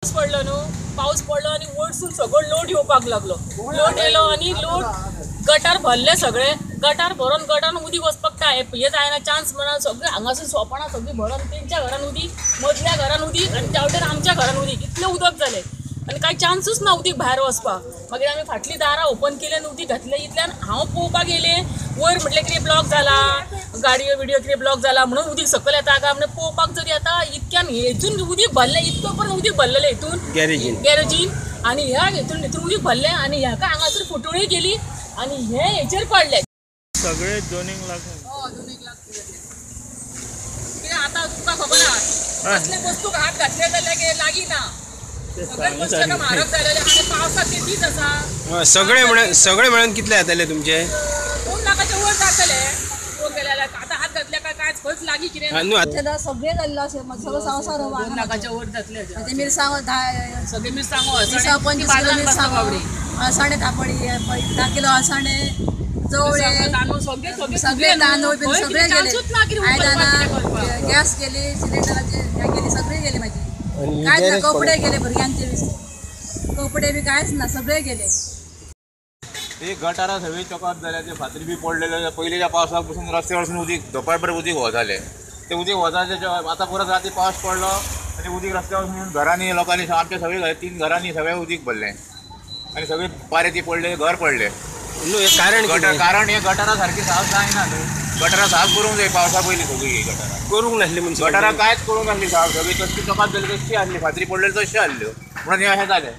पावस पडलो न्हू, पावस पडलो आनी वयरसून सगळो लोड येवपाक लागलो. लोड येयलो आनी लोड गटार भरले सगळे. गटार भरून गटार उदीक वचपाक हे जायना चान्स म्हणा. सगळे हांगासून सोपणां सगळीं भरून तेंच्या घरान उदीक, मदल्या घरान उदीक आनी त्या वटेन आमच्या घरान उदीक, इतलें उदक जालें आनी कांय चान्सूच ना उदीक भायर वचपाक. मागीर आमी फाटलीं दारां ओपन केली आनी उदीक घातलें. इतल्यान हांव पळोवपाक येयलें वयर, म्हटलें कितें ब्लॉक जाला, गाडयो विडियो कितें ब्लॉक जाला म्हणून उदीक सकयल येता काय म्हणून पळोवपाक जर येता इतक्यान हेतून उदीक भरलें, इतको पर्यंत उदीक भरलेलें हितून गॅरेजीन आनी ह्या हितून हितून उदीक भरलें आनी ह्याका हांगासर फुटोळी गेली आनी हे हेचेर पडले सगळे. 2 लाख. हय, 2 लाख. कित्याक आतां तुमकां खबर आहा, कसले वस्तूक हात घातले जाल्यार लागीं ना. सगळे म्हणून सगळे म्हणून कितले जातले तुमचे? 2 लाखाचे वयर जातले. आतां हात घातले काय कांयच खंयच लागीं कितें सगळे जाल्लो अशें सगळो संवसार 2 लाखाच्या वयर जातले. मिरसांगो 10, सगळे मिरसांगो, 25 किलो मिरसांगो, अळसाणे थापडी 10 किलो अळसाणे, चवळे, सगळे तांदूळ बी सगळे गेले. आयदनां, गॅस गेली, सिलिंडराचे गेली, सगळे गेले. माझी कांयच ना. कपडे गेले भुरग्यांचे बी, कपडे बी कांयच ना, सगळे गेले. ते गटारां सगळी चकाट जाल्या, ते फातरी बी पडलेले. पयलींच्या पावसाक पसून रस्त्यार वचून उदीक धोपाय उदीक वतालें. ते उदीक वतालें. आतां परत राती पावस पडलो आनी उदीक रस्त्यार वचून घरांनी लोकांनी आमच्या सगळे 3 घरांनी सगळें उदीक भरलें आनी सगळी पारे ती पडले, घर पडले. कारण कारण हे गटारां सारकी साफ जायना न्हू. गटारां साफ करूंक जाय पावसा पयलीं. सगळी गटारां करूंक नासली म्हणजे गटारां कांयच करूंक नासली साफ. सगळी तशी चकाट जाली तशी आहली, फातरी पडलेली तशी आहल्यो, म्हणून हें अशें जालें.